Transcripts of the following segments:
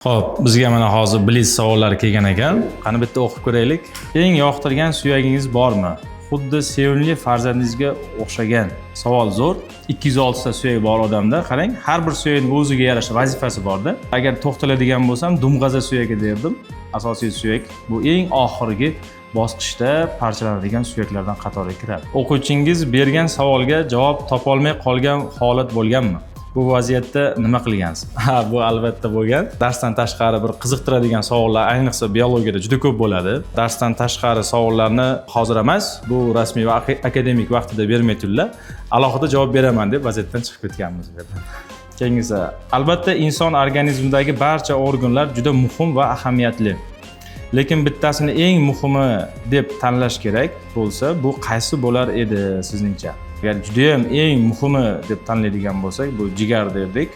Xo'p, bizga mana hozir blitz savollar kelgan ekan. Qani, bitta o'qib ko'raylik. Eng yoqtirgan suyagingiz bormi? Xuddi sevimli farzandingizga o'xshagan. Savol zo'r. 206 ta suyak bor odamda. Qarang, har bir suyakning o'ziga yarasha vazifasi borda. Agar to'xtaladigan bo'lsam, dumg'aza suyagi derdim. Asosiy suyak. Bu eng oxirgi bosqichda parchalanadigan suyaklardan qatoriga kiradi. O'quvchingiz bergan savolga javob topolmay qolgan holat bo'lganmi? Bu vaziyatda nima qilgansiz? Ha, bu albatta bo'lgan. Darsdan tashqari bir qiziqtiradigan savollar, ayniqsa biologiyada juda ko'p bo'ladi. Darsdan tashqari savollarni hozir emas, bu rasmiy va akademik vaqtida bermay turlar, alohida javob beraman deb vaziyatdan chiqib ketganmiz bu yerdan. Keyingisi, albatta, inson organizmidagi barcha organlar juda muhim va ahamiyatli. Lekin bittasini eng muhimi deb tanlash kerak bo'lsa, bu qaysi bo'lar edi sizningcha? Agar judayam eng muhimi deb tanlaydigan bo'lsak, bu jigar derdik.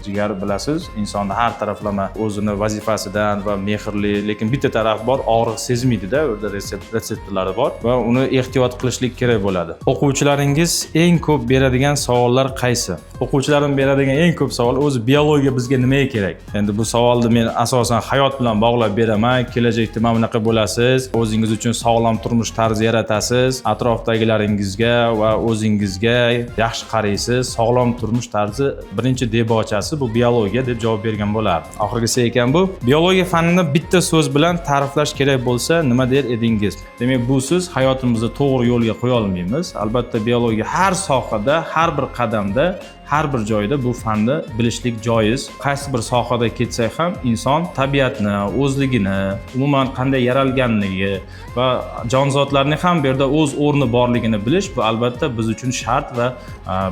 Jigar, bilasiz, insonni har taraflama o'zini vazifasidan va mehrli, lekin bitta taraf bor, og'riq sezmaydida, u yerda retseptorlari bor va uni ehtiyot qilishlik kerak bo'ladi. O'quvchilaringiz eng ko'p beradigan savollar qaysi? O'quvchilarim beradigan eng ko'p savol: o'zi biologiya bizga nimaga kerak? Endi bu savolni men asosan hayot bilan bog'lab beraman. Kelajakda mana bunaqa bo'lasiz, o'zingiz uchun sog'lom turmush tarzi yaratasiz, atrofdagilaringizga va o'zingizga yaxshi qaraysiz. Sog'lom turmush tarzi birinchi debochasi bu biologiya deb javob bergan bo'lardim. Oxirgisi ekan bu. Biologiya fanini bitta so'z bilan ta'riflash kerak bo'lsa, nima der edingiz? Demak, busiz hayotimizni to'g'ri yo'lga qo'ya olmaymiz. Albatta, biologiya har sohada, har bir qadamda, har bir joyda bu fanni bilishlik joiz. Qaysi bir sohada ketsak ham, inson tabiatni, o'zligini, umuman qanday yaralganligi va jonzotlarning ham bu yerda o'z o'rni borligini bilish, bu albatta biz uchun shart va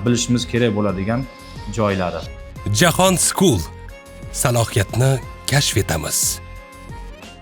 bilishimiz kerak bo'ladigan joylari. Jahon School. Salohiyatni kashf etamiz.